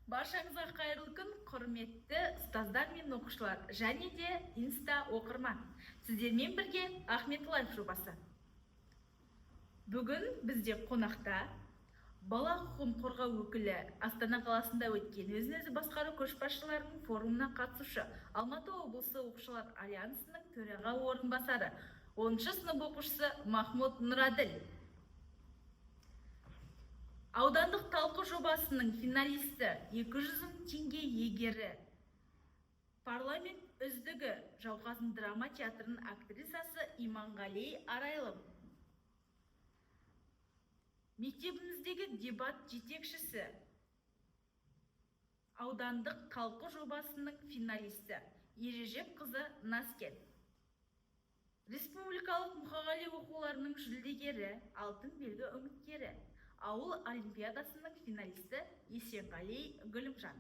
Баршаңызға қайырлы күн, құрметті ұстаздар мен оқушылар және де инста оқырман. Сіздермен бірге Ахмет Лайф жобасы. Бүгін бізде қонақта бала құқығын қорғау өкілі, Астана қаласында өткен өзін өзі басқару көшбасшыларының форумына қатысушы, Алматы облысы оқушылар альянсының төраға орынбасары, 10 сынып оқушысы Махмұд Нұраділ. Аудандық талқы жобасының финалисті, 200 мың теңге иегері, парламент үздігі, Жауқазын драма театрының актрисасы Иманғали Арайлым. Мектебіміздегі дебат жетекшісі, аудандық талқы жобасының финалисті Ережеп қызы Наскен. Республикалық Мұқағали оқуларының жүлдегері, алтын белгі үміткері, ауыл олимпиадасының финалисті Есенғали Гүлімжан.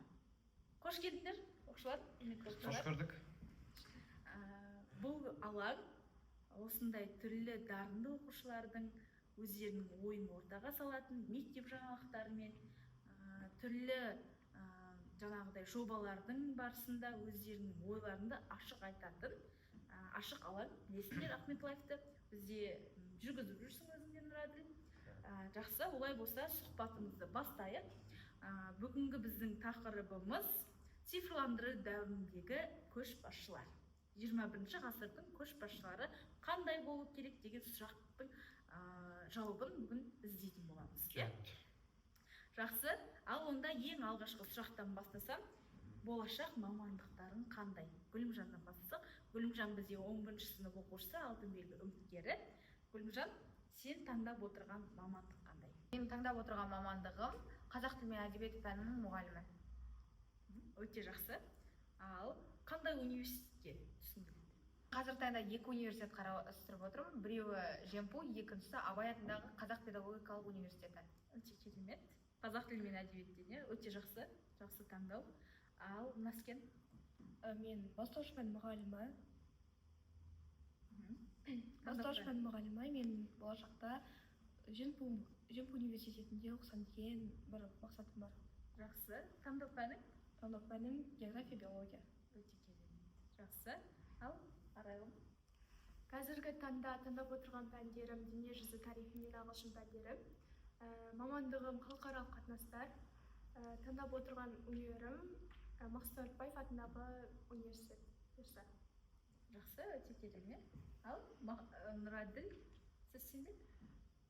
Қош келдіңдер, оқушылар, құрметті Қош оқушылар. көрдік. Бұл алаң осындай түрлі дарынды оқушылардың өздерінің ойын ортаға салатын, мектеп жаңалықтарымен, түрлі жаңағыдай жобалардың барысында өздерінің ойларында ашық айтатын ашық алаң. Білесіңдер, Ахмет Лайфты бізде жүргізіп жүрсің өзің де, Нұраділ. Жақсы, олай болса, сұхбатымызды бастайық. Бүгінгі біздің тақырыбымыз — цифрландыру дәуіріндегі көшбасшылар. 21 ғасырдың көшбасшылары қандай болу керек деген сұрақтың жауабын бүгін іздейтін боламыз, иә? Жақсы, ал онда ең алғашқы сұрақтан бастасам, болашақ мамандықтарың қандай? Гүлімжаннан бастасақ. Гүлімжан бізде 11 сынып оқушысы, алтын белгі үміткері. Гүлімжан, сен таңдап отырған мамандық қандай? Менің таңдап отырған мамандығым — қазақ тілі мен әдебиеті пәнінің мұғалімі. Өте жақсы. Ал қандай университетке түскің келеді? Қазіргі таңда екі университет қарастырып отырмын: біреуі ЖенПУ, екіншісі Абай атындағы Қазақ педагогикалық университеті. Өте керемет. Қазақ тілі мен әдебиеттен, иә? Өте жақсы, жақсы таңдау. Ал Наскен? Мен бастауыш пән мұғалімі. Таңдау Бастауыш пән мұғалімі. Мен болашақта ЖенПУ университетінде оқысам деген бір мақсатым бар. Жақсы. Таңдау пәнің? Таңдау пәнім — география, биология. Өте керемет, жақсы. Ал Арайлым? Қазіргі таңда таңдап отырған пәндерім — дүниежүзі тарихы мен ағылшын пәндері. Мамандығым — халықаралық қатынастар. Таңдап отырған универім — Мақсұт Әріпбаев атындағы университет, бұйырса. Жақсы, өте керемет. Ал Нұраділ, сіз сенде?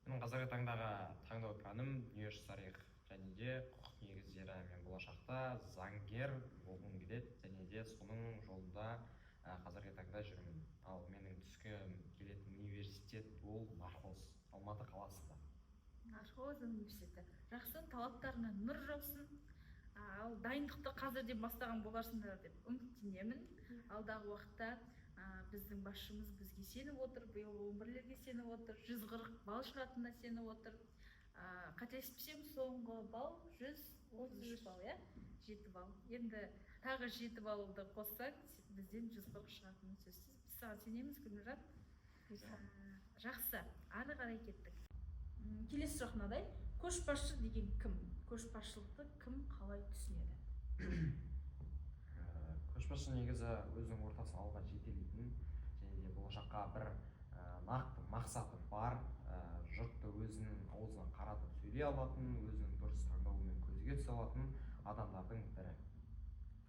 Менің қазіргі таңдағы таңдау пәнім — дүниежүзі тарих және де құқық негіздері. Мен болашақта заңгер болғым келеді және де соның жолында қазіргі таңда жүрмін. Ал менің түскім келетін университет — ол Нархоз, Алматы қаласында. Нархоз университеті. Жақсы, талаптарыңа нұр жаусын. Ал дайындықты қазірден бастаған боларсыңдар деп үміттенемін. Алдағы уақытта біздің басшымыз бізге сеніп отыр, биыл 11-лерге сеніп отыр, 140 балл шығатынына сеніп отыр. Қателеспесем, соңғы балл 133 балл, иә, 7 балл. Енді тағы 7 баллды қоссаң, бізден 140 шығатыны сөзсіз. Біз саған сенеміз, Гүлмират. Жақсы, ары қарай кеттік. Келесі сұрақ мынадай: көшбасшы деген кім? Көшбасшылықты кім қалай түсінеді? Көшбасшы негізі өзінің ортасын алға жетелейтін және де болашаққа бір нақты мақсаты бар, жұртты өзінің аузына қаратып сөйлей алатын, өзінің дұрыс таңдауымен көзге түсе алатын адамдардың бірі.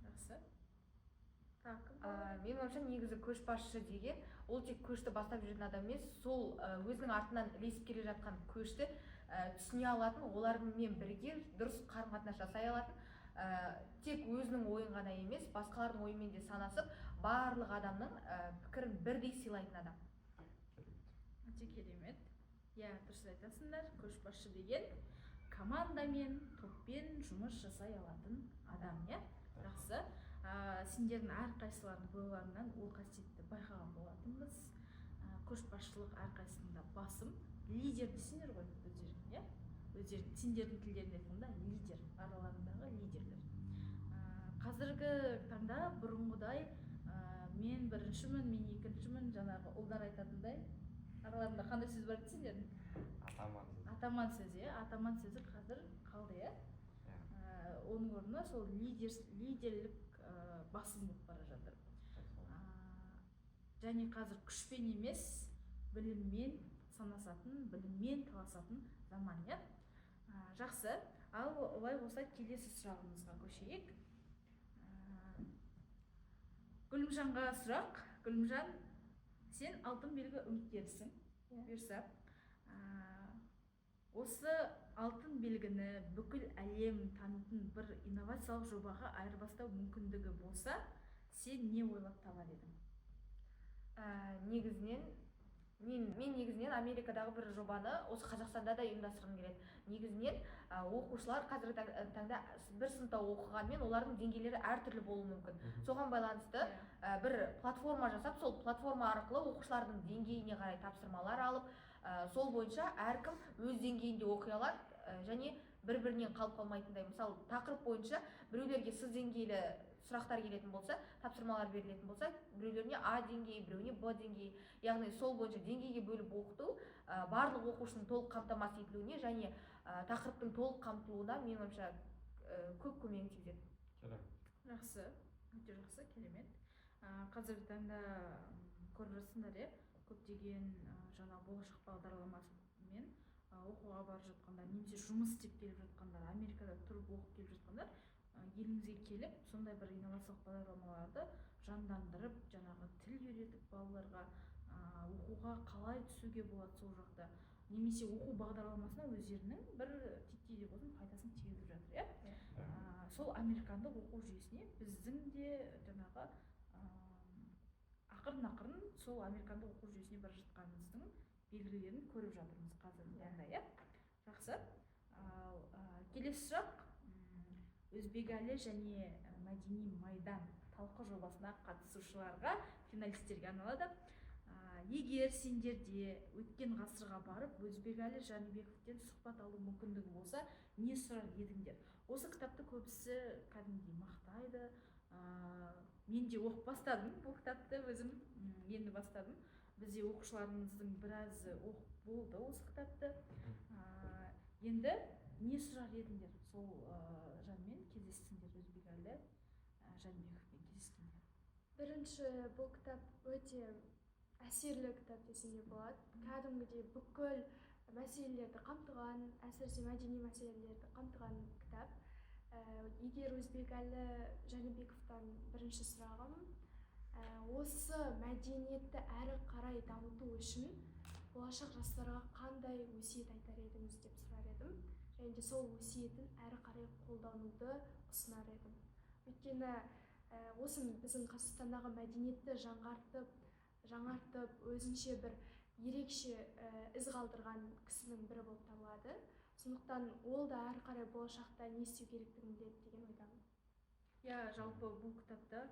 Жақсы, тағы кім? Менің ойымша, негізі көшбасшы деген ол тек көшті бастап жүретін адам емес, сол өзінің артынан ілесіп келе жатқан көшті түсіне алатын, олармен бірге дұрыс қарым қатынас жасай алатын, тек өзінің ойын ғана емес, басқалардың ойымен де санасып, барлық адамның пікірін бірдей сыйлайтын адам. Өте керемет, иә, дұрыс айтасыңдар. Көшбасшы деген командамен, топпен жұмыс жасай алатын адам, иә? Жақсы. Сендердің әрқайсыларың бойларыңнан ол қасиетті байқаған болатынбыз. Көшбасшылық әрқайсысында басым. Лидер дейсіңдер ғой өздерің, иә? Өздерің, сендердің тілдерінде айтқанда, лидер, араларындағы лидерлер. Қазіргі таңда бұрынғыдай мен біріншімін, мен екіншімін, жаңағы ұлдар айтатындай, араларында қандай сөз бар еді сендердің? Атаман сөзі. Атаман сөзі, иә. Атаман сөзі қазір қалды, иә? Иә. Оның Оның орнына сол лидерлік басым болып бара жатыр. Және қазір күшпен емес, біліммен санасатын, біліммен таласатын заман, иә. Жақсы, ал олай болса, келесі сұрағымызға көшейік. Гүлімжанға сұрақ. Гүлімжан, сен «Алтын белгі» үміткерісің. Иә. Бұйырса, осы «Алтын белгіні» бүкіл әлем танитын бір инновациялық жобаға айырбастау мүмкіндігі болса, сен не ойлап табар едің? Негізінен мен негізінен Америкадағы бір жобаны осы Қазақстанда да ұйымдастырғым келеді. Негізінен оқушылар қазіргі таңда бір сыныпта оқығанмен, олардың деңгейлері әртүрлі болуы мүмкін. Соған байланысты бір платформа жасап, сол платформа арқылы оқушылардың деңгейіне қарай тапсырмалар алып, сол бойынша әркім өз деңгейінде оқи алады және бір бірінен қалып қалмайтындай. Мысалы, тақырып бойынша біреулерге С деңгейлі сұрақтар келетін болса, тапсырмалар берілетін болса, біреулеріне А деңгейі, біреуіне Б деңгейі, яғни сол бойынша деңгейге бөліп оқыту барлық оқушының толық қамтамасыз етілуіне және тақырыптың толық қамтылуына, менің ойымша, көп көмегін тигізеді. Керемет. Жақсы, өте жақсы, керемет. Қазіргі таңда көріп жатсыңдар, иә, көптеген жаңа «Болашақ» бағдарламасымен оқуға барып жатқандар немесе жұмыс істеп келіп жатқандар, Америкада тұрып оқып келіп жатқандар елімізге келіп, сондай бір инновациялық бағдарламаларды жандандырып, жаңағы тіл үйретіп балаларға, оқуға қалай түсуге болады сол жақта немесе оқу бағдарламасына өздерінің бір титтей де болсын пайдасын тигізіп жатыр, иә. Сол американдық оқу жүйесіне біздің де жаңағы ақырын ақырын сол американдық оқу жүйесіне бара жатқанымыздың белгілерін көріп жатырмыз қазіргі таңда, иә. Жақсы, ал келесі сұрақ Өзбекәлі және «Мәдени майдан» талқы жобасына қатысушыларға, финалистерге арналады. Егер сендерде өткен ғасырға барып, Өзбекәлі Жәнібековтен сұхбат алу мүмкіндігі болса, не сұрар едіңдер? Осы кітапты көбісі кәдімгідей мақтайды. Мен де оқып бастадым бұл кітапты өзім, енді бастадым. Бізде оқушыларымыздың біразы оқып болды осы кітапты. Енді не сұрар едіңдер сол жанмен кездессеңдер, Өзбекәлі Жәнібековпен кездескенде? Бірінші, бұл кітап өте әсерлі кітап десем де болады. Кәдімгідей бүкіл мәселелерді қамтыған, әсіресе мәдени мәселелерді қамтыған кітап. Егер Өзбекәлі Жәнібековтан бірінші сұрағым, осы мәдениетті әрі қарай дамыту үшін болашақ жастарға қандай өсиет айтар едіңіз деп сұрар едім және де сол өсиетін әрі қарай қолдануды ұсынар едім. Өйткені осы біздің Қазақстандағы мәдениетті жаңғыртып, жаңартып, өзінше бір ерекше із қалдырған кісінің бірі болып табылады. Сондықтан ол да әрі қарай болашақта не істеу керектігін біледі деген ойдамын. Иә, жалпы бұл кітапта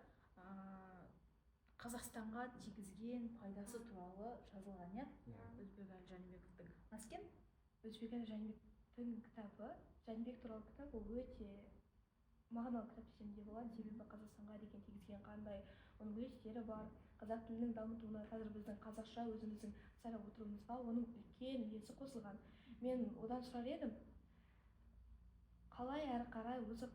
Қазақстанға тигізген пайдасы туралы жазылған, иә, Өзбекәлі Жәнібековтің. Наскен? Өзбекәлі Жәнібектің кітабы, Жәнібек туралы кітап, ол өте мағыналы кітап десем де болады, себебі Қазақстанға деген тигізген қандай оның үлестері бар, қазақ тілінің дамытуына, қазір біздің қазақша өзіміздің сайлап отыруымызға оның үлкен үлесі қосылған. Мен одан сұрар едім, қалай әрі қарай осы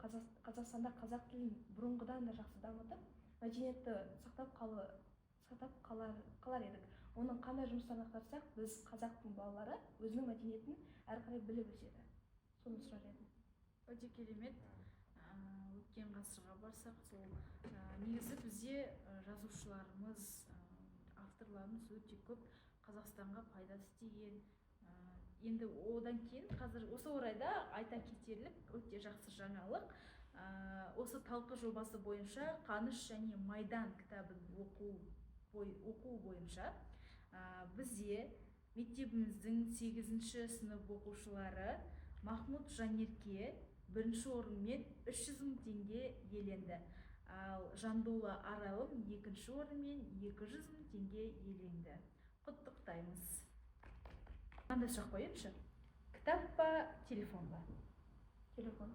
Қазақстанда қазақ тілін бұрынғыдан да жақсы дамытып, мәдениетті сақтап қалар едік, оның қандай жұмыстарын атқарсақ, біз, қазақтың балалары, өзінің мәдениетін әрі қарай біліп өседі, соны сұрар едім. Өте керемет. Өткен ғасырға барсақ, сол негізі бізде жазушыларымыз, авторларымыз өте көп Қазақстанға пайдасы тиген. Енді одан кейін қазір осы орайда айта кетерлік өте жақсы жаңалық: осы талқы жобасы бойынша «Қаныш және Майдан» кітабын оқу бойынша бізде мектебіміздің сегізінші сынып оқушылары Махмұд Жанерке бірінші орынмен 300 мың теңге иеленді, ал Жандула Аралым екінші орынмен 200 мың теңге иеленді. Құттықтаймыз! Мынандай сұрақ қояйыншы: кітап па, телефон ба? Телефон.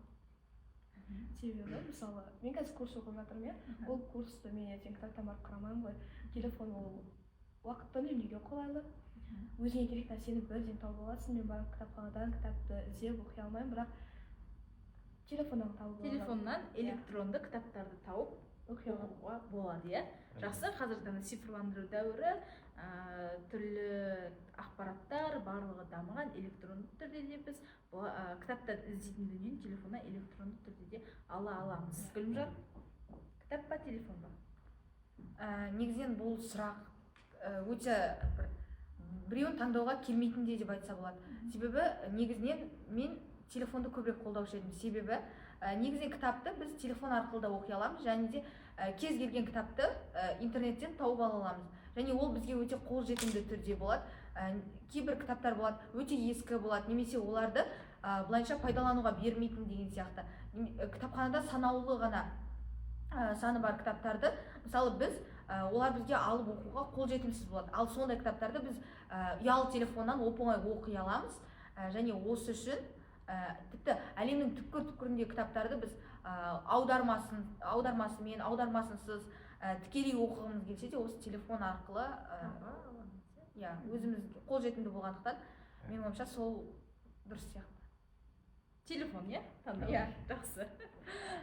Себебі, мысалы, мен қазір курс оқып жатырмын, иә. Ол курсты мен ертең кітаптан барып қарамаймын ғой. Телефон ол уақытты үнемдеуге қолайлы, өзіңе керек нәрсені бірден тауып аласың. Мен барып кітапханадан кітапты іздеп оқи алмаймын, бірақ Телефоннан тауып аламын. Телефоннан электронды кітаптарды тауып оқи аламын. оқуға болады, иә. Жақсы. Қазіргі таңда цифрландыру дәуірі, түрлі ақпараттар барлығы дамыған, электронды түрде де біз кітаптан іздейтін дүниені телефоннан электронды түрде де ала аламыз. Гүлімжан, кітап па, телефон ба? Негізінен бұл сұрақ өте бір біреуін таңдауға келмейтін де деп айтса болады. Себебі негізінен мен телефонды көбірек қолдаушы едім. Себебі негізінен кітапты біз телефон арқылы да оқи аламыз және де кез келген кітапты интернеттен тауып ала аламыз және ол бізге өте қолжетімді түрде болады. Кейбір кітаптар болады, өте ескі болады немесе оларды былайынша пайдалануға бермейтін деген сияқты. Кітапханада санаулы ғана саны бар кітаптарды, мысалы, біз олар бізге алып оқуға қолжетімсіз болады. Ал сондай кітаптарды біз ұялы телефоннан оп оңай оқи аламыз. Және осы үшін тіпті әлемнің түкпір түкпіріндегі кітаптарды біз аудармасымен, аудармасынсыз, тікелей оқығымыз келсе де, осы телефон арқылы таба аламыз, иә. Иә, өзіміз қолжетімді болғандықтан, менің ойымша, сол дұрыс сияқты. Телефон, иә, таңдау. Иә. Жақсы.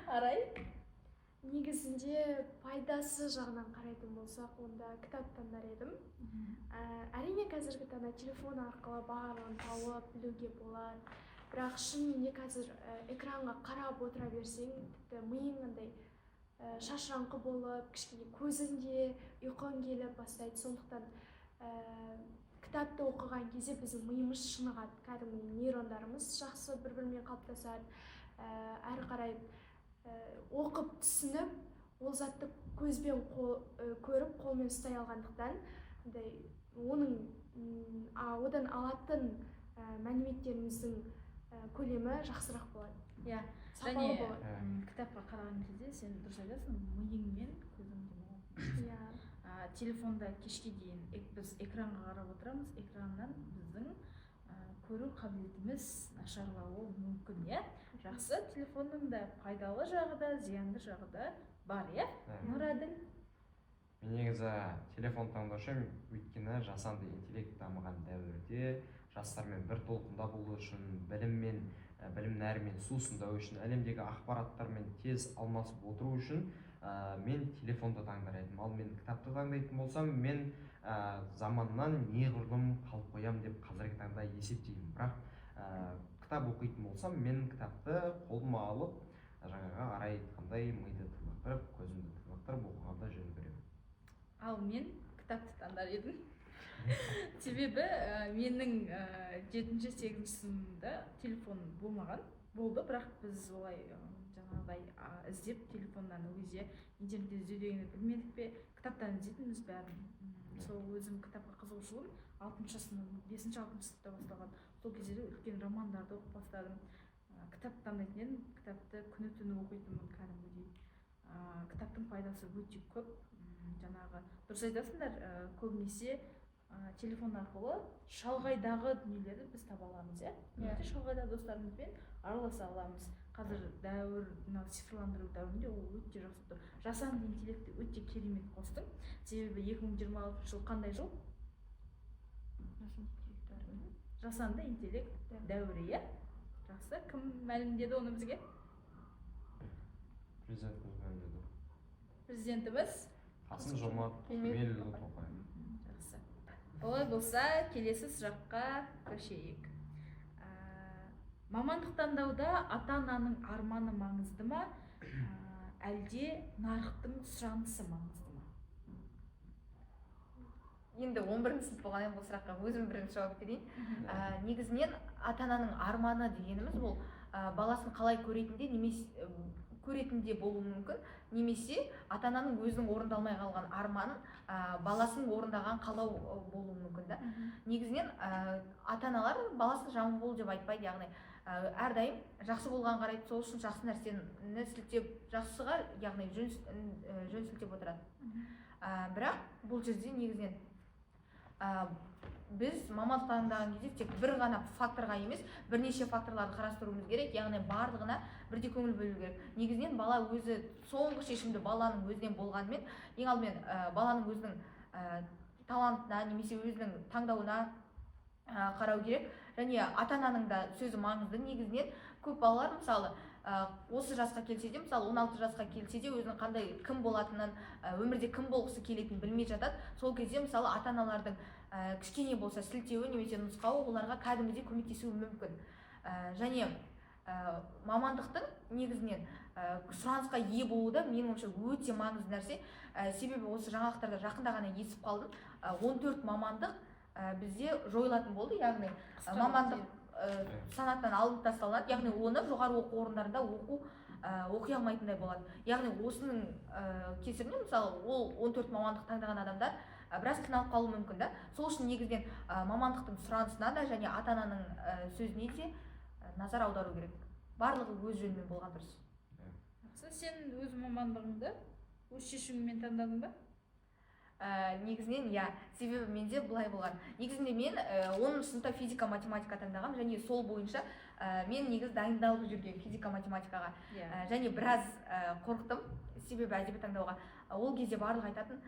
Арай? Негізінде пайдасы жағынан қарайтын болсақ, онда кітап таңдар едім. Әрине, қазіргі таңда телефон арқылы барлығын тауып білуге болады, бірақ шынымен де қазір экранға қарап отыра берсең, тіпті миың андай шашыраңқы болып, кішкене көзің де, ұйқың келіп бастайды. Сондықтан кітапты оқыған кезде біздің миымыз шынығады, кәдімгідей нейрондарымыз жақсы бір бірімен қалыптасады. Әрі қарай оқып, түсініп, ол затты көзбен көріп, қолмен ұстай алғандықтан, андай оның одан алатын мәліметтеріміздің көлемі жақсырақ болады, сапалы Және болады. Кітапқа қараған кезде, сен дұрыс айтасың, миың мен көзің демалады. Телефонда кешке дейін біз экранға қарап отырамыз, экраннан біздің көру қабілетіміз нашарлауы мүмкін, иә. Жақсы, телефонның да пайдалы жағы да, зиянды жағы да бар, иә. Нұраділ? Мен негізі телефон таңдаушы едім, өйткені жасанды интеллект дамыған дәуірде жастармен бір толқында болу үшін, біліммен, білім нәрімен сусындау үшін, әлемдегі ақпараттармен тез алмасып отыру үшін мен телефонды таңдар едім. Ал мен кітапты таңдайтын болсам, мен заманнан неғұрлым қалып қоямын деп қазіргі таңда есептеймін. Бірақ кітап оқитын болсам, мен кітапты қолыма алып, жаңағы Арай айтқандай, миды тынықтырып, көзімді тынықтырып оқығанды жөн көремін. Ал мен кітапты таңдар едім, себебі менің жетінші, сегізінші сыныбымда телефон болмаған. Болды, бірақ біз олай жаңағыдай іздеп, телефоннан, ол кезде интернетте іздеу дегенді білмедік пе, кітаптан іздейтінбіз бәрін. Сол өзім кітапқа қызығушылығым алтыншы сынып, бесінші, алтыншы сыныпта басталған. Сол кездерде үлкен романдарды оқып бастадым. Кітап таңдайтын едім, кітапты күні түні оқитынмын кәдімгідей. Кітаптың пайдасы өте көп. Жаңағы дұрыс айтасыңдар, көбінесе телефон арқылы шалғайдағы дүниелерді біз таба аламыз, иә. Өте шалғайда достарымызбен араласа аламыз. Қазір дәуір, мынау цифрландыру дәуірінде ол өте жақсы тұр. Жасанды интеллектті өте керемет қостың, себебі 2026 жыл қандай жыл? Жасанды интеллект дәуірі, иә. Жақсы, кім мәлімдеді оны бізге? Президентіміз мәлімдеді. Президентіміз Қасым Жомарт Кемелұлы Кемелұлы Тоқаев. Жақсы, олай болса, келесі сұраққа көшейік. Мамандық таңдауда ата ананың арманы маңызды ма, әлде нарықтың сұранысы маңызды ма? Енді 11 сынып болғаннан кейін бұл сұраққа өзім бірінші жауап берейін. Негізінен ата ананың арманы дегеніміз ол баласын қалай көретінде немесе көретінде болуы мүмкін, немесе ата ананың өзінің орындалмай қалған арманын баласының орындаған қалау болуы мүмкін да. Негізінен ата аналар баласын жаман бол деп айтпайды, яғни әрдайым жақсы болған қарайды, сол үшін жақсы нәрсені сілтеп, жақсыға, яғни жөн сілтеп отырады. Бірақ бұл жерде негізінен біз мамандық таңдаған кезде тек бір ғана факторға емес, бірнеше факторларды қарастыруымыз керек, яғни барлығына бірдей көңіл бөлу керек. Негізінен бала өзі, соңғы шешімді баланың өзінен болғанымен, ең алдымен баланың өзінің талантына немесе өзінің таңдауына қарау керек және ата ананың да сөзі маңызды. Негізінен көп балалар, мысалы, Осы жасқа келсе де, мысалы, 16 жасқа келсе де, өзінің қандай кім болатынын, өмірде кім болғысы келетінін білмей жатады. Сол кезде, мысалы, ата аналардың кішкене болса сілтеуі немесе нұсқауы оларға кәдімгідей көмектесуі мүмкін. Және мамандықтың негізінен сұранысқа ие болуы да, менің ойымша, өте маңызды нәрсе. Себебі осы жаңалықтарда жақында ғана естіп қалдым, 14 мамандық бізде жойылатын болды, яғни мамандық санатынан алынып тасталынады, яғни оны жоғары оқу орындарында оқи алмайтындай болады. Яғни осының кесірінен, мысалы, ол 14 мамандық таңдаған адамдар біраз қиналып қалуы мүмкін да. Сол үшін негізінен мамандықтың сұранысына да және ата ананың сөзіне де назар аудару керек. Барлығы өз жөнімен болған дұрыс. Жақсы. Сен өз мамандығыңды өз шешіміңмен таңдадың ба? Негізінен иә, себебі менде былай болған: негізінде мен 10-сыныпта физика математика таңдағанмын және сол бойынша мен негізі дайындалып жүргенмін физика математикаға. Және біраз қорықтым, себебі әдебиет таңдауға. Ол кезде барлығы айтатын: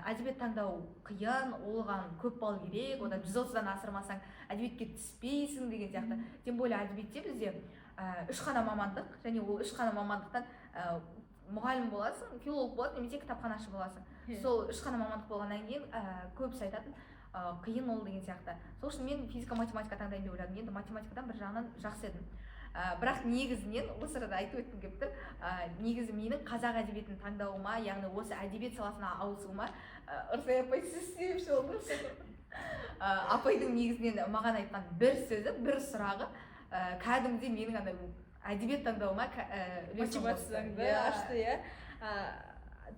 әдебиет таңдау қиын, оған көп балл керек, одан 130-дан асырмасаң, әдебиетке түспейсің деген сияқты. Тем более әдебиетте бізде үш қана мамандық және ол үш қана мамандықтан мұғалім боласың, филолог боласың немесе кітапханашы боласың. Сол үш қана мамандық болғаннан кейін көбісі айтатын қиын ол деген сияқты. Сол үшін мен физика математика таңдаймын деп ойладым. Енді математикадан бір жағынан жақсы едім. Бірақ негізінен осы арада айтып өткім келіп тұр, негізі менің қазақ әдебиетін таңдауыма, яғни осы әдебиет саласына ауысуыма Ырсай апай, сіз себепші болдыңыз. Апайдың негізінен маған айтқан бір сөзі, бір сұрағы кәдімгідей менің ана әдебиет таңдауыма үлесін қосты. Мотивацияңды ашты, иә.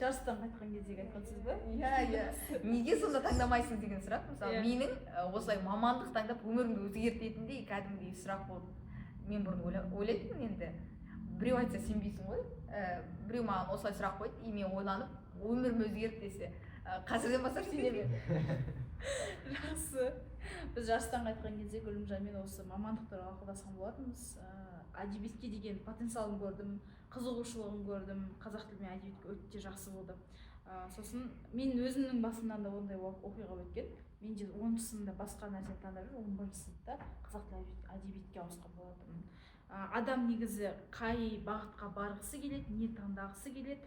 Жарыстан қайтқан кездегі айтқан сөз ба? Иә, неге сонда таңдамайсың деген сұрақ, мысалы, менің осылай мамандық таңдап, өмірімді өзгертетіндей кәдімгідей сұрақ болды. Мен бұрын ойлайтынмын, енді біреу айтса, сенбейсің ғой. Біреу маған осылай сұрақ қойды и мен ойланып, өмірім өзгерді десе, қазірден бастап сенемін. Жақсы. Біз жарыстан қайтқан кезде Гүлімжанмен осы мамандық туралы ақылдасқан болатынбыз. Әдебиетке деген потенциалын көрдім, қызығушылығын көрдім, қазақ тілі мен әдебиетке өте жақсы болды. Сосын мен өзімнің басымнан да ондай оқиға өткен. Мен де 10-сыныпта басқа нәрсені таңдап жүріп, 11-сыныпта қазақ тілі әдебиетке ауысқан болатынмын. Адам негізі қай бағытқа барғысы келеді, не таңдағысы келеді,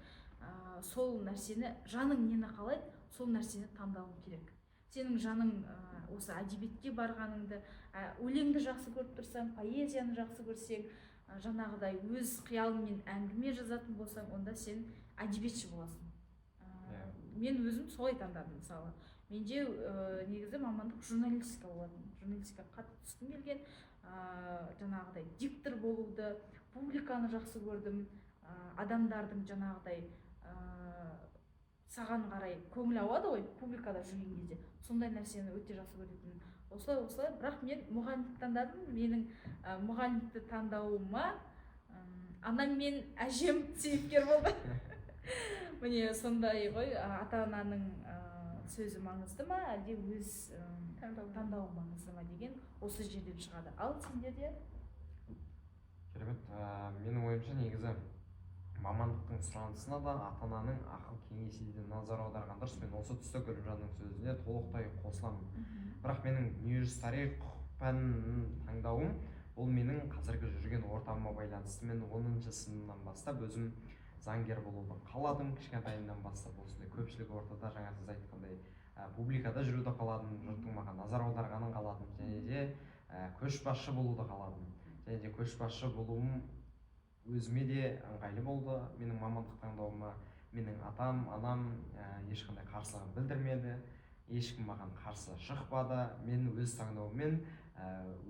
сол нәрсені, жаның нені қалайды, сол нәрсені таңдауың керек. Сенің жаның осы әдебиетке барғаныңды, өлеңді жақсы көріп тұрсаң, поэзияны жақсы көрсең, жаңағыдай өз қиялыңмен әңгіме жазатын болсаң, онда сен әдебиетші боласың. Мен өзім солай таңдадым. Мысалы, менде негізі мамандық журналистика болатын. Журналистикаға қатты түскім келген, жаңағыдай диктор болуды, публиканы жақсы көрдім, адамдардың жаңағыдай саған қарай көңіл ауады ғой публикада жүрген кезде, сондай нәрсені өте жақсы көретінмін. Осылай, осылай. Бірақ мен мұғалімдікті таңдадым. Менің мұғалімдікті таңдауыма анам мен әжем себепкер болды. Міне, сондай ғой. Ата ананың сөзі маңызды ма, әлде өз таңдауың маңызды ма деген осы жерден шығады. Ал сендерде? Керемет. Менің ойымша, негізі мамандықтың сұранысына да, ата ананың ақыл кеңесіне де назар аударған дұрыс. Мен осы тұста Гүлімжанның сөзіне толықтай қосыламын. Бірақ менің дүниежүзі тарих, құқық пәнін таңдауым ол менің қазіргі жүрген ортама байланысты. Мен 10-сыныптан бастап өзім заңгер болуды қаладым. Кішкентайымнан бастап осындай көпшілік ортада, жаңа сіз айтқандай, публикада жүруді қаладым, жұрттың маған назар аударғанын қаладым және де көшбасшы болуды қаладым. Және де көшбасшы болуым өзіме де ыңғайлы болды. Менің мамандық таңдауыма менің атам, анам ешқандай қарсылығын білдірмеді, ешкім маған қарсы шықпады. Мен өз таңдауыммен,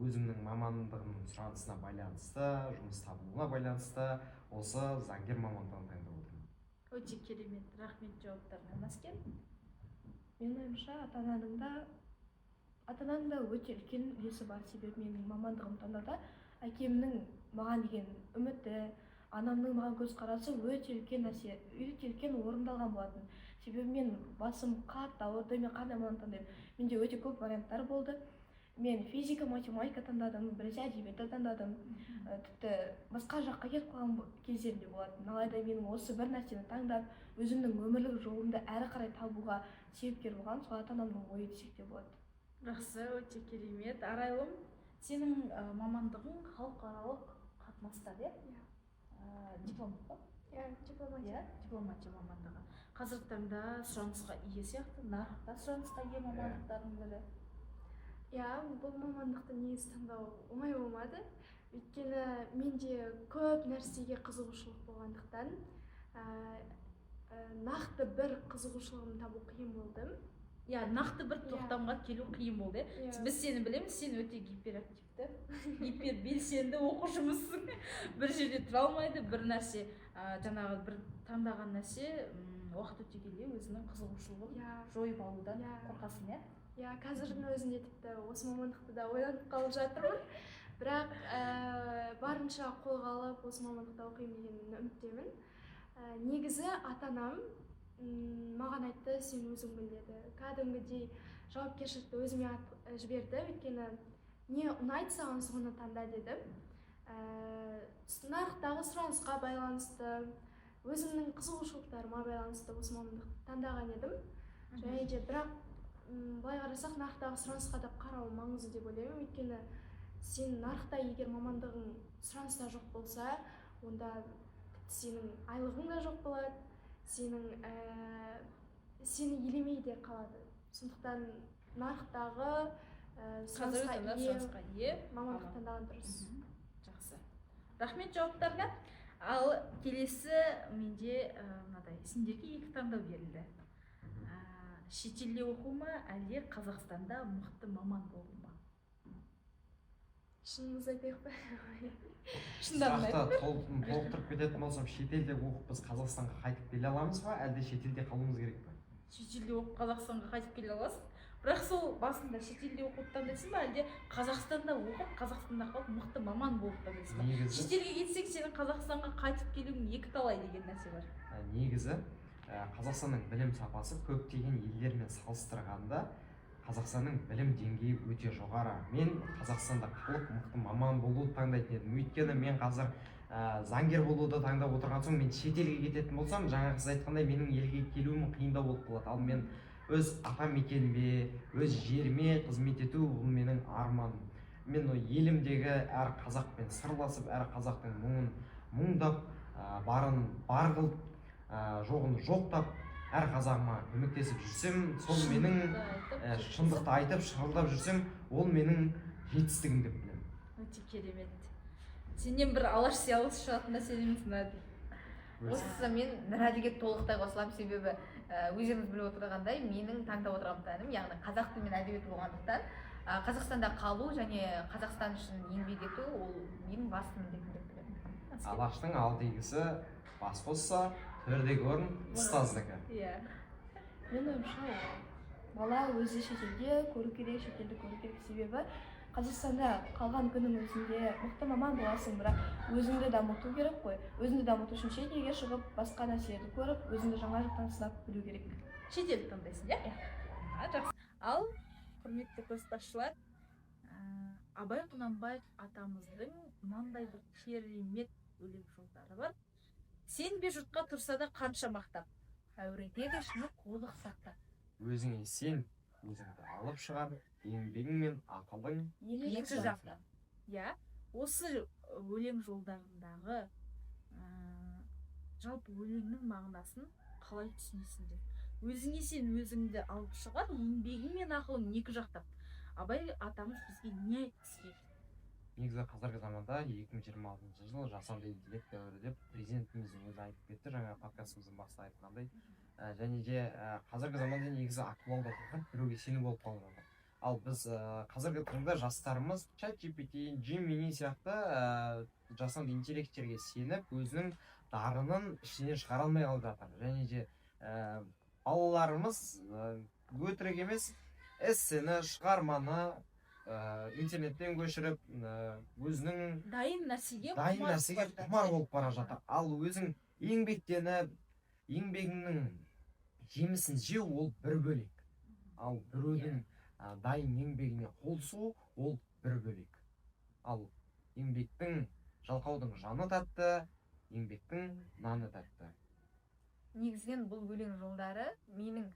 өзімнің мамандығымның сұранысына байланысты, жұмыс табуына байланысты осы заңгер мамандығын таңдап отырмын. Өте керемет, рахмет жауаптарыңа. Наскен? Менің ойымша, ата ананың да өте үлкен үлесі бар, себебі менің мамандығымды таңдауда әкемнің маған деген үміті, анамның маған көзқарасы өте үлкен нәрсе, өте үлкен орын алған болатын. Себебі мен басым қатты ауырды, мен қандай мамандық таңдаймын? Менде өте көп варианттар болды. Мен физика математика таңдадым, біресе әдебиетті таңдадым, тіпті басқа жаққа кетіп қалған кездерім де болатын. Алайда менің осы бір нәрсені таңдап, өзімнің өмірлік жолымды әрі қарай табуға себепкер болған сол ата анамның ойы десек те болады. Жақсы, өте керемет. Арайлым, сенің мамандығың халықаралық қатынастар, иә? Иә. Дипломат па? Иә, дипломатия. Иә, дипломатия мамандығы қазіргі таңда сұранысқа ие сияқты, нарықта сұранысқа ие мамандықтардың бірі. Иә, бұл мамандықты негізі таңдау оңай болмады, өйткені менде көп нәрсеге қызығушылық болғандықтан, нақты бір қызығушылығымды табу қиын болды. Иә, нақты бір тоқтамға келу қиын болды, иә. Иә. Біз сені білеміз, сен өте гиперактивті, гипербелсенді оқушымызсың. Бір жерде тұра алмайды, бір нәрсе, жаңағы бір таңдаған нәрсе, уақыт өте келе өзінің қызығушылығын жойып алудан қорқасың, иә? Иә, қазірдің өзінде тіпті осы мамандықты да ойланып қалып жатырмын, бірақ барынша қолға алып, осы мамандықта оқимын деген үміттемін. Негізі ата анам маған айтты: «Сен өзің біл», – деді. Кәдімгідей жауапкершілікті өзіме жіберді, өйткені «Не ұнайды саған, соны таңда», – деді. Нарықтағы сұранысқа байланысты, өзімнің қызығушылықтарыма байланысты осы мамандықты таңдаған едім. Және де бірақ, былай қарасақ, нарықтағы сұранысқа да қарау маңызды деп ойлаймын, өйткені сен нарықта, егер мамандығың сұраныста жоқ болса, онда тіпті сенің айлығың да жоқ болады, сенің сені елемей де қалады. Сондықтан нарықтағы Қазіргі сұранысқа таңда ие сұранысқа ие мамандық маман. таңдаған дұрыс. Жақсы, рахмет жауаптарыңа. Ал келесі менде мынадай: сендерге екі таңдау берілді. Шетелде оқу ма, әлде Қазақстанда мықты маман болу ма? Шынымызды айтайық па? Шындарын айт. Сұрақты толықтырып кететін болсам, шетелде оқып, біз Қазақстанға қайтып келе аламыз ба, әлде шетелде қалуымыз керек па? Шетелде оқып, Қазақстанға қайтып келе аласың, бірақ сол басында шетелде оқуды таңдайсың ба, әлде Қазақстанда оқып, Қазақстанда қалып, мықты маман болып таңдайсың ба? Негізі Шетелге кетсең, сенің Қазақстанға қайтып келуің екіталай деген нәрсе бар. Негізі, Қазақстанның білім сапасы көптеген елдермен салыстырғанда, Қазақстанның білім деңгейі өте жоғары. Мен Қазақстанда қалып, мықты маман болуды таңдайтын едім, өйткені мен қазір заңгер болуды таңдап отырған соң, мен шетелге кететін болсам, жаңағы сіз айтқандай, менің елге келуім қиындау болып қалады. Ал мен өз ата мекеніме, өз жеріме қызмет ету – бұл менің арманым. Мен елімдегі әр қазақпен сырласып, әр қазақтың мұңын мұңдап, барын бар қылып, жоғын жоқтап, әр қазағыма көмектесіп жүрсем, сол менің Шындықты айтып, шындықты айтып, шырылдап жүрсем, ол менің жетістігім деп білемін. Өте керемет. Сенен бір Алаш зиялысы шығатынына сенеміз, Нәділ. Осы мен Нұрәділге толықтай қосыламын, себебі өздеріңіз біліп отырғандай, менің таңдап отырған пәнім, яғни қазақ тілі мен әдебиеті болғандықтан, Қазақстанда қалу және Қазақстан үшін еңбек ету – ол менің басты міндетім деп білемін. Алаштың алты игісі бас қосса, төрдегі орын ұстаздікі. Менің ойымша, бала өзі шетелде көру керек, шетелді көру керек, себебі Қазақстанда қалған күннің өзінде мықты маман боласың, бірақ өзіңді дамыту керек қой. Өзіңді дамыту үшін шетелге шығып, басқа нәрселерді көріп, өзіңді жаңа жақтан сынап білу керек. Шетелді таңдайсың, иә? Жақсы. Ал құрметті көшбасшылар, Абай Құнанбаев атамыздың мынандай бір керемет өлең жолдары бар: «Сенбе жұртқа, тұрса да қанша мақтап, Әуреде ішіне қулық сақтап». Өзіңе сен, өзіңді алып шығар еңбегің мен ақылың екі жақтан, иә. Осы өлең жолдарындағы, жалпы өлеңнің мағынасын қалай түсінесіңдер? Өзіңе сен, өзіңді алып шығар еңбегің мен ақылың екі жақтап. Абай атамыз бізге не айтқысы келді? Негізі, қазіргі заманда, 2026 жыл жасанды интеллект дәуірі деп президентіміздің өзі айтып кетті, жаңа подкастымыздың басында айтқандай. Және де қазіргі заманда негізі актуалды тақырып біреуге сену болып қалып жатыр. Ал біз, қазіргі таңда жастарымыз Чат GPT, Gemini сияқты жасанды интеллекттерге сеніп, өзінің дарынын ішінен шығара алмай қалып жатыр. Және де балаларымыз, өтірік емес, эссені, шығарманы интернеттен көшіріп, өзінің Дайын нәрсеге дайын құмар нәрсеге болып бара құмар жатыр. болып бара жатыр. Ал өзің еңбектеніп, еңбегіңнің жемісін жеу – ол бір бөлек, ал біреудің дайын еңбегіне қол сұғу – ол бір бөлек. Ал еңбектің, жалқаудың жаны тәтті, еңбектің наны тәтті. Негізінен, бұл өлең жолдары менің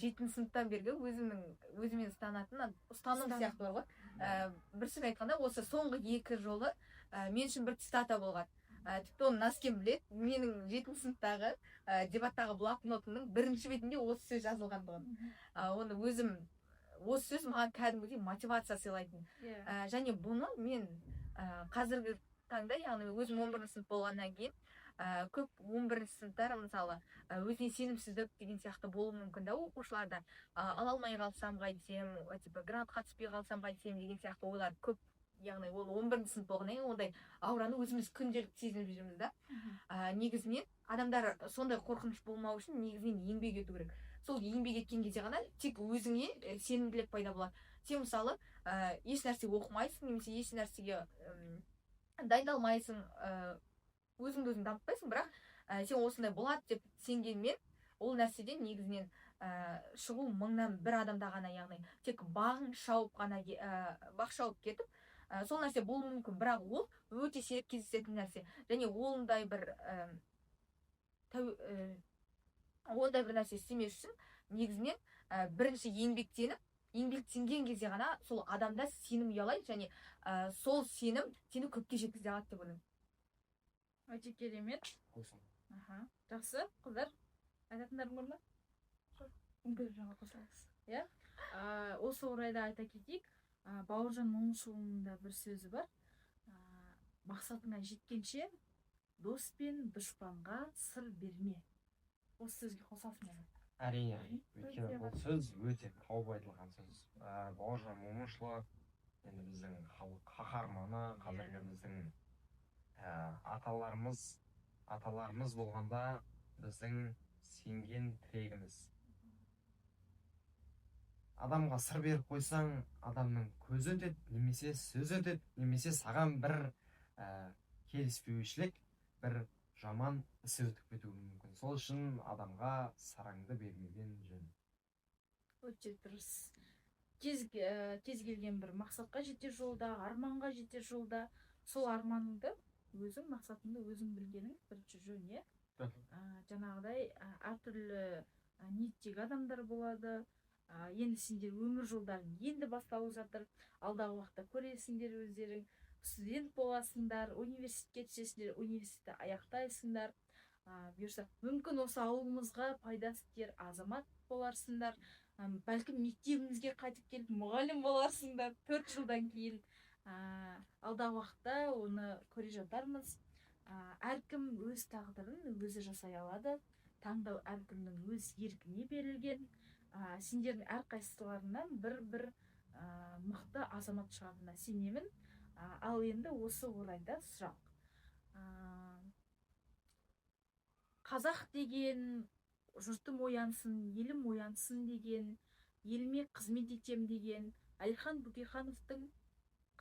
жетінші сыныптан бергі өзімнің өзіме ұстанатын ұстаным Ұстаным. сияқты бар ғой. Бір сөзбен айтқанда, осы соңғы екі жолы мен үшін бір цитата болған. Тіпті оны Наскен біледі, менің жетінші сыныптағы дебаттағы блокнотымның бірінші бетінде осы сөз жазылғандығын. Оны өзім, осы сөз маған кәдімгідей мотивация сыйлайтын. Және бұны мен қазіргі таңда, яғни өзім 11 сынып болғаннан кейін, көп 11 сыныптар, мысалы, өзіне сенімсіздік деген сияқты болуы мүмкін да оқушыларда. Ала алмай қалсам қайтсем, типа грантқа түспей қалсам қайтсем деген сияқты ойлар көп. Яғни ол 11 сынып болғаннан кейін ондай аураны өзіміз күнделікті сезініп жүрміз да. Негізінен адамдар сондай қорқыныш болмау үшін негізінен еңбек ету керек. Сол еңбек еткен кезде ғана тек өзіңе сенімділік пайда болады. Сен, мысалы, еш нәрсе оқымайсың немесе еш нәрсеге дайындалмайсың, өзіңді өзің дамытпайсың, бірақ сен осындай болады деп сенгенмен, ол нәрседен негізінен шығу мыңнан бір адамда ғана, яғни тек бағың шауып қана бақ шауып кетіп, сол нәрсе болуы мүмкін, бірақ ол өте сирек кездесетін нәрсе. Және ондай бір нәрсе істемес үшін негізінен бірінші еңбектеніп, еңбектенген кезде ғана сол адамда сенім ұялайды және сол сенім сені көпке жеткізе алады деп ойлаймын. Өте керемет. Қосылам. Аха, жақсы. Қыздар, айтатындарың бар ма? Мүмкін, жаңа қосыламыз. Иә. Осы орайда айта кетейік, Бауыржан Момышұлының да бір сөзі бар: мақсатыңа жеткенше дос пен дұшпанға сыр берме. Осы сөзге қосасың ба? Әрине, өйткені бұл сөз өте тауып айтылған сөз. Бауыржан Момышұлы енді біздің халық қаһарманы, қазіргі біздің аталарымыз болғанда біздің сенген тірегіміз. Адамға сыр беріп қойсаң, адамның көзі өтеді немесе сөзі өтеді немесе саған бір келіспеушілік, бір жаман іс өтіп кетуі мүмкін. Сол үшін адамға сырыңды бермеген жөн. Өте дұрыс. Кез келген бір мақсатқа жетер жолда, арманға жетер жолда сол арманыңды өзің, мақсатыңды өзің білгенің бірінші жөн, иә. Жаңағыдай әртүрлі ниеттегі адамдар болады. Енді сендер өмір жолдарың енді басталып жатыр, алдағы уақытта көресіңдер, өздерің студент боласыңдар, университетке түсесіңдер, университетті аяқтайсыңдар. Бұйырса, мүмкін, осы ауылымызға пайдасы тиер азамат боларсыңдар. Бәлкім, мектебімізге қайтып келіп мұғалім боларсыңдар 4 жылдан кейін. Алдағы уақытта оны көре жатармыз. Әркім өз тағдырын өзі жасай алады, таңдау әркімнің өз еркіне берілген. Сендердің әрқайсыларынан бір бір мықты азамат шығатынына сенемін. Ал енді осы орайда сұрақ: қазақ деген, жұртым оянсын, елім оянсын деген, еліме қызмет етем деген Әлихан Бөкейхановтың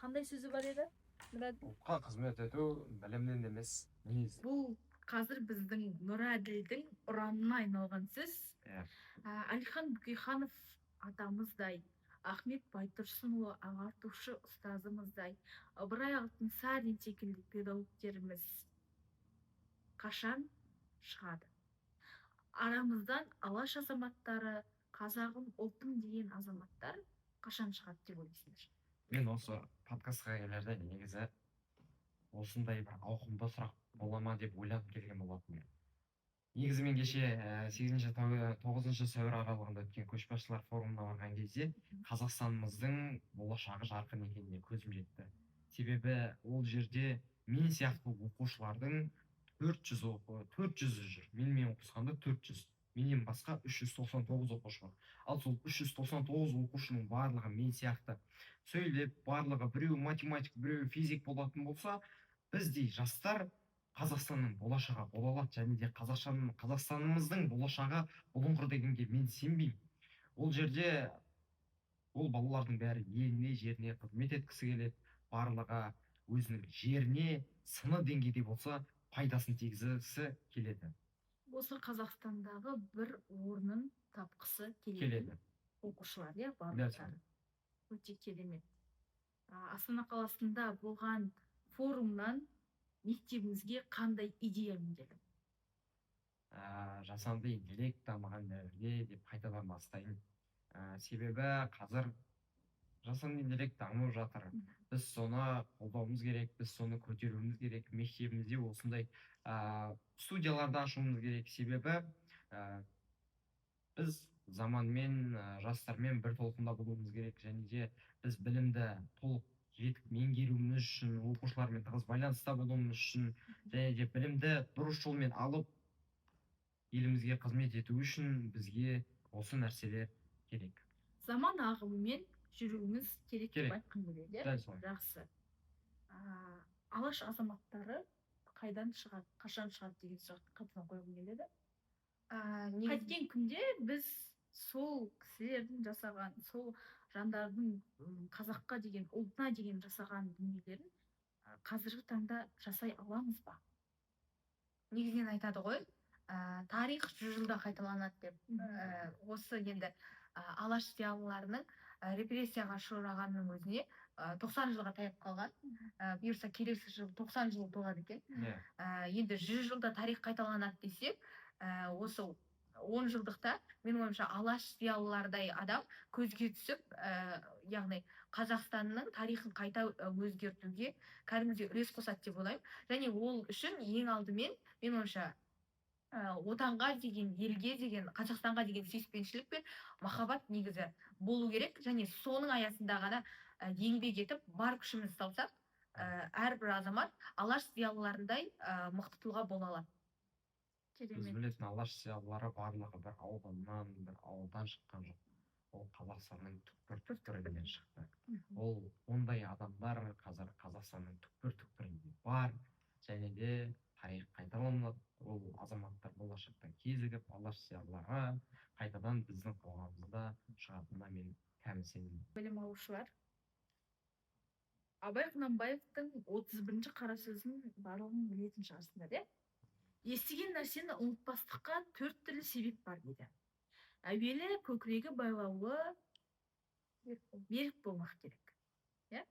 қандай сөзі бар еді, Мұрат? Ұлтқа қызмет ету білімнен емес, мінез. Бұл қазір біздің Нұрәділдің ұранына айналған сөз. Иә. Әлихан Бөкейханов атамыздай, Ахмет Байтұрсынұлы ағартушы ұстазымыздай, Ыбырай Алтынсарин секілді педагогтеріміз қашан шығады арамыздан? Алаш азаматтары, қазағым, ұлтым деген азаматтар қашан шығады деп ойлайсыңдар? Мен осы подкастқа келерде негізі осындай бір ауқымды сұрақ бола ма деп ойланып келген болатынмын. Негізі мен кеше сегізінші, 9 сәуір аралығында өткен көшбасшылар форумына барған кезде Қазақстанымыздың болашағы жарқын екеніне көзім жетті. Себебі ол жерде мен сияқты оқушылардың 400 жүр. Менімен қосқанда 400, менен басқа 399 оқушы бар. Ал сол 399 оқушының барлығы мен сияқты сөйлеп, барлығы біреуі математик, біреуі физик болатын болса, біздей жастар Қазақстанның болашағы бола алады. Және де Қазақстанымыздың болашағы бұлыңғыр дегенге мен сенбеймін. Ол жерде ол балалардың бәрі еліне, жеріне қызмет еткісі келеді. Барлығы өзінің жеріне сыны деңгейде болса пайдасын тигізгісі келеді. Осы Қазақстандағы бір орнын тапқысы келетін келеді оқушылар, иә, барлықтары. Өте керемет. Астана қаласында болған форумнан мектебіңізге қандай идеямен келдің? Жасанды интеллект дамыған дәуірде деп қайтадан бастайын. Себебі қазір Жасанды интеллект дамып жатыр. Біз соны қолдауымыз керек, біз соны көтеруіміз керек. Мектебімізде осындай студияларды ашуымыз керек, себебі біз заманмен, жастармен бір толқында болуымыз керек. Және де біз білімді толық жетік меңгеруіміз үшін, оқушылармен тығыз байланыста болуымыз үшін және де білімді дұрыс жолмен алып, елімізге қызмет ету үшін бізге осы нәрселер керек. Заман ағымымен жүруіміз керек деп Керек. айтқым келеді, иә? Дәл солай. Жақсы. Алаш азаматтары қайдан шығады, қашан шығады деген сұрақты қайтадан қойғым келеді. Қайткен күнде біз сол кісілердің жасаған, сол жандардың қазаққа деген, ұлтына деген жасаған дүниелерін қазіргі таңда жасай аламыз ба? Негізінен айтады ғой, тарих 100 жылда қайталанады деп. Осы енді алаш зиялыларының репрессияға ұшырағанның өзіне 90 жылға таяп қалған. Бұйырса, келесі жыл 90 жыл толады екен. Енді 100 жылда тарих қайталанады десек, осы 10 жылдықта, менің ойымша, алаш зиялылардай адам көзге түсіп, яғни Қазақстанның тарихын қайта өзгертуге кәдімгідей үлес қосады деп ойлаймын. Және ол үшін ең алдымен, менің ойымша, отанға деген, елге деген, Қазақстанға деген сүйіспеншілік пен махаббат негізі болу керек. Және соның аясында ғана еңбек етіп, бар күшімізді салсақ, әрбір азамат алаш зиялыларындай мықты тұлға бола алады. Біз білетін алаш зиялылары барлығы бір ауданнан, бір ауылдан шыққан жоқ. Ол Қазақстанның түкпір түкпірінен шықты. Ол ондай адамдар қазір Қазақстанның түкпір түкпірінде бар. Және де тарих қайталанады. Ол азаматтар болашақта кезігіп, алаш зиялылары қайтадан біздің қоғамымызда шығатынына мен кәміл сенемін. Білім алушылар, Абай Құнанбаевтың 31-ші қара сөзін барлығын білетін шығарсыңдар, иә? Естіген нәрсені ұмытпастыққа төрт түрлі себеп бар дейді. Әуелі көкірегі байлаулы, берік болмақ керек, иә?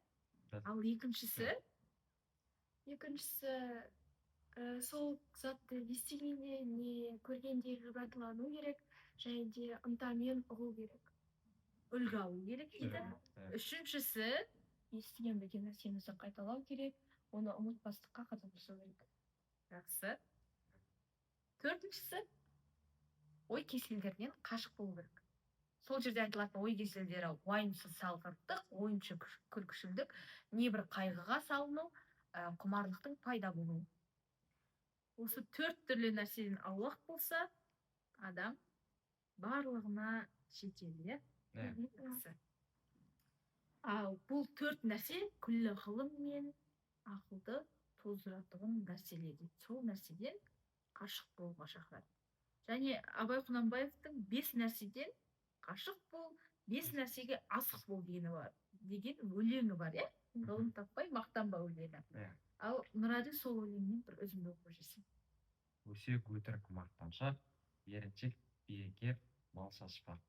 Ал екіншісі? Екіншісі, сол затты естігенде не көргенде ғибратлану керек және де ынтамен ұғу керек. Үлгі алу керек дейді. Үшіншісі? Естіген, білген нәрсемізді қайталау керек, оны ұмытпастыққа қадам жасау керек. Жақсы. Төртіншісі? Ой кеселдерінен қашық болу керек. Сол жерде айтылатын ой кеселдері: уайымсыз салғырттық, ойыншы күлкішілдік, небір қайғыға салыну, құмарлықтың пайда болуы. Осы төрт түрлі нәрседен аулақ болса, адам барлығына жетеді, иә? Иә. Жақсы. Ал бұл төрт нәрсе күллі ғылым мен ақылды тоздыратұғын нәрселер дейді. Сол нәрседен қашық болуға шақырады. Және Абай Құнанбаевтың «Бес нәрседен қашық бол, бес нәрсеге асық бол» дегені бар, деген өлеңі бар, иә? «Ғылым таппай мақтанба» өлеңі. Иә. Ал Нұраділ сол өлеңнен бір үзінді оқып жіберсең. Өсек, өтірік, мақтаншақ, еріншек, бекер мал шашпақ.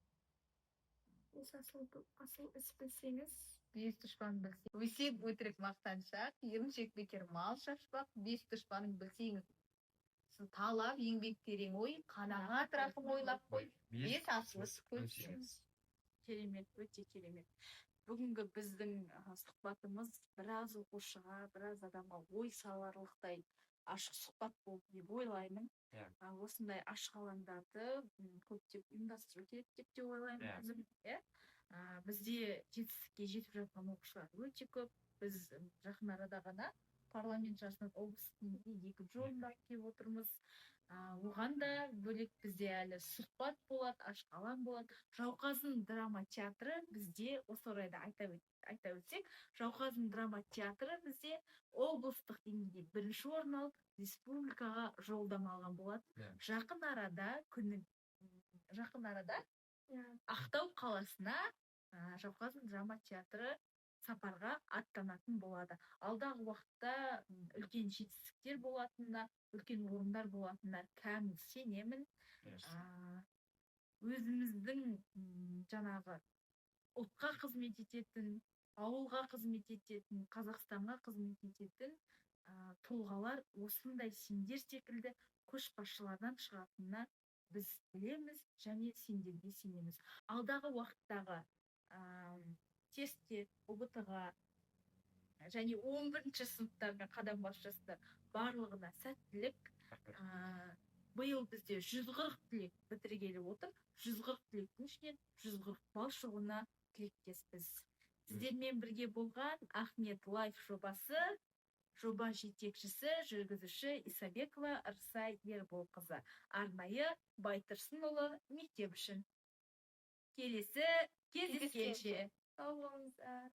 Бес асыл, асыл іс білсеңіз. Бес дұшпан білсе. Өсек, өтірік, мақтаншақ, еріншек, бекер мал шашпақ, бес дұшпаның білсеңіз. Талап, еңбек, терең ой, қанағат, рақым ойлап қой, бес асыл іс көрсеңіз. Керемет, өте керемет. Бүгінгі біздің сұхбатымыз біраз оқушыға, біраз адамға ой саларлықтай ашық сұхбат болды деп ойлаймын. Осындай ашық алаңдарды көптеп ұйымдастыру керек деп те ойлаймын өзім, иә. Бізде жетістікке жетіп жатқан оқушылар өте көп. Біз жақын арада ғана парламент жарысынан облыстық деңгейде екінші орынға келіп отырмыз. Оған да бөлек бізде әлі сұхбат болады, ашық алаң болады. Жауқазын драма театры бізде, осы орайда айта өтсек, Жауқазын драма театры бізде облыстық деңгейде бірінші орын алып, республикаға жолдама алған болатын. Жақын арада күні, жақын арада Ақтау қаласына Жауқазын драма театры сапарға аттанатын болады. Алдағы уақытта үлкен жетістіктер болатынына, үлкен орындар болатынына кәміл сенемін. Өзіміздің жаңағы ұлтқа қызмет ететін, ауылға қызмет ететін, Қазақстанға қызмет ететін тұлғалар осындай сендер секілді көшбасшылардан шығатынына біз білеміз және сендерге сенеміз. Алдағы уақыттағы Тестте, ҰБТ ға және 11 сыныптармен қадам басып жатсыздар, барлығына сәттілік. Биыл бізде 140 түлек бітіргелі отыр. 140 түлектің ішінен 140 балл шығуына тілектеспіз. Сіздермен бірге болған Ахмет Лайф жобасы, жоба жетекшісі, жүргізуші Исабекова Ырсай Ерболқызы, арнайы Байтұрсынұлы мектеп үшін. Келесі кездескенше. Сау болыңыздар.